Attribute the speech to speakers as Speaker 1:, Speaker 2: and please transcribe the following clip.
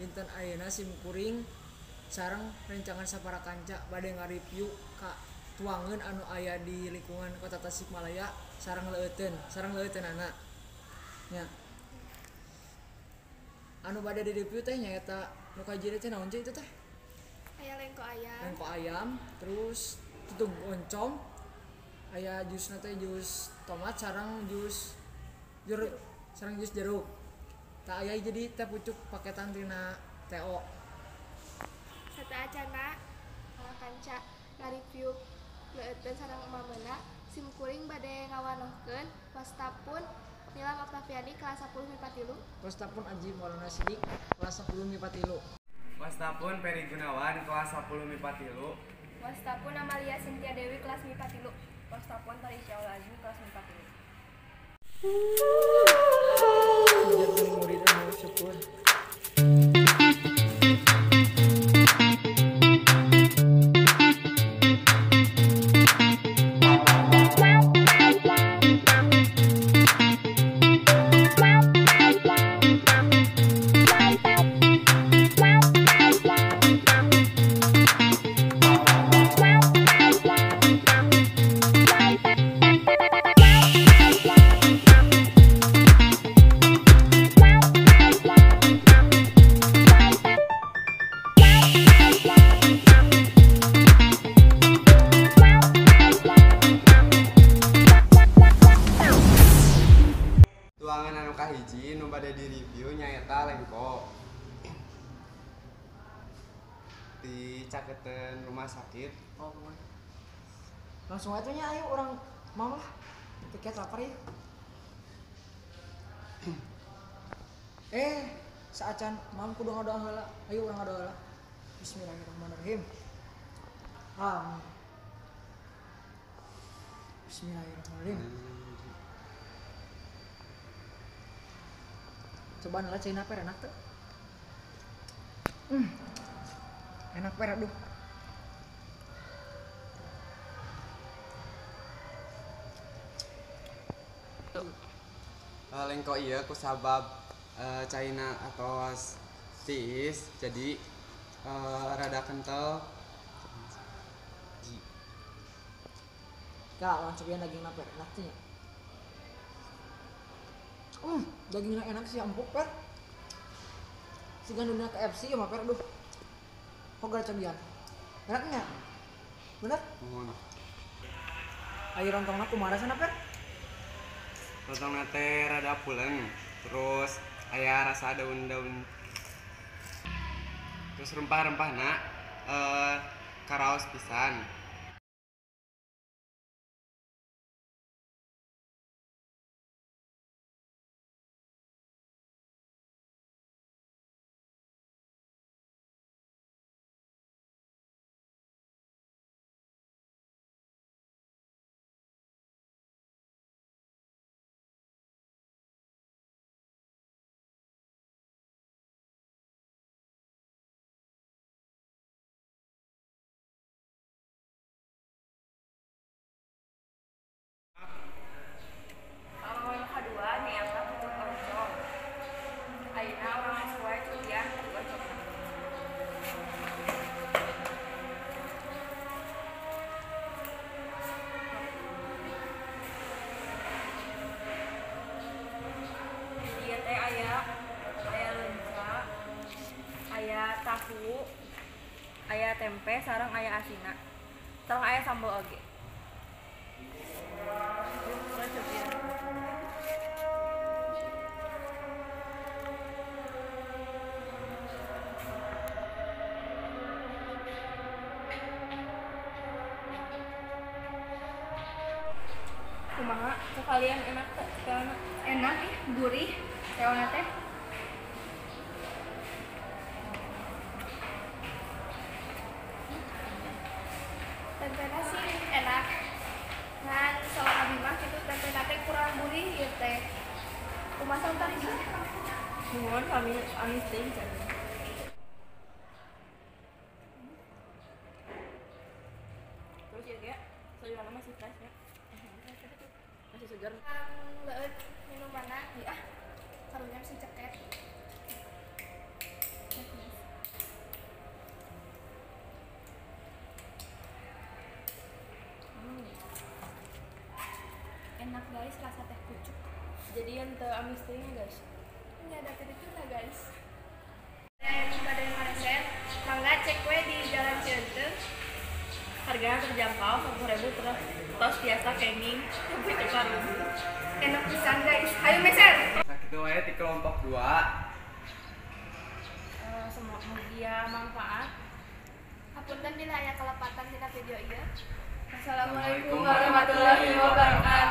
Speaker 1: Dinten ayeuna sim kuring sareng rencangan sapara kanca bade ngareview ka tuangeun anu aya di lingkungan Kota Tasikmalaya sareng leueuteunana. Nya. Anu bade di-review teh nyaeta nu kahiji teh naon itu teh?
Speaker 2: Aya lengko ayam.
Speaker 1: Lengko ayam, terus tutug oncom, aya jusna teh jus tomat sareng jus jeruk, sareng jus jeruk. Tak aya jadi teh pucuk paketan tina TO.
Speaker 2: Sateuacanna kanca ngareview leueuteun sareng mameuna, sim kuring bade ngawanohkeun wastapun Nilam Oktaviani kelas 10 MIPA 3.
Speaker 1: Wastapun Aji Maulana Sidik kelas 10 MIPA 3.
Speaker 3: Wastapun Peri Gunawan kelas 10 MIPA 3.
Speaker 4: Wastapun Amalia Cynthia Dewi kelas MIPA 3. Wastapun Tarisya Lazmi kelas MIPA 3.
Speaker 1: Jadi murid anu syukur.
Speaker 3: Tuangan anu kahiji nu bade di-review nyaeta lengko di caketeun rumah sakit.
Speaker 1: Oh, langsung aja nya, ayo orang mau lah, tiket lapar ya. Saacan mam kudu ngadoa heula. Ayo urang ngadoa heula. Bismillahirrahmanirrahim. Amin. Bismillahirrahmanirrahim. Cobaan lah cina per enak tuh. Enak per, aduh.
Speaker 3: Lengko iya ku sabab China atau tiis jadi rada kental.
Speaker 1: Kak, langsung ya daging per enak tuh ya. Dagingnya enak sih, empuk per. Sigan dunia KFC ya per, aduh. Kok gak cobian? Enaknya? Bener? Ayo rontongna kumaha rasana per?
Speaker 3: Rontongna teh rada pulen, terus aya rasa daun-daun. Terus rempah-rempahna karaos pisan.
Speaker 4: Tahu, aya tempe, sareng aya asina, sareng aya sambal oge. Kumaha? Sekalian enak teh? Enak, gurih, teona teh.
Speaker 2: Tempena sih enak, ngan soal abi mah kitu tempena teh kurang gurih ieu teh. Kumaha tadi sih?
Speaker 4: Nuhun kami amis teh cenah. Terus ya ge, sayuranna masih fresh ya. Masih segar.
Speaker 2: Leueut minumanna, ieu ah. Karunya masih ceket.
Speaker 4: Iya teu amis teuing guys.
Speaker 2: Nya ada lah guys. Aya nu bade mareser, mangga cek we di Jalan Cieunteng.
Speaker 4: Harganya terjangkau, 10.000 terus tos biasa kenging tapi karung.
Speaker 2: Enak pisan guys. Hayu meser.
Speaker 3: Sakitu wae ti kelompok 2.
Speaker 4: Semua mugia manfaat.
Speaker 2: Hapunten bila aya kalepatan dina video ieu.
Speaker 3: Assalamualaikum warahmatullahi wabarakatuh.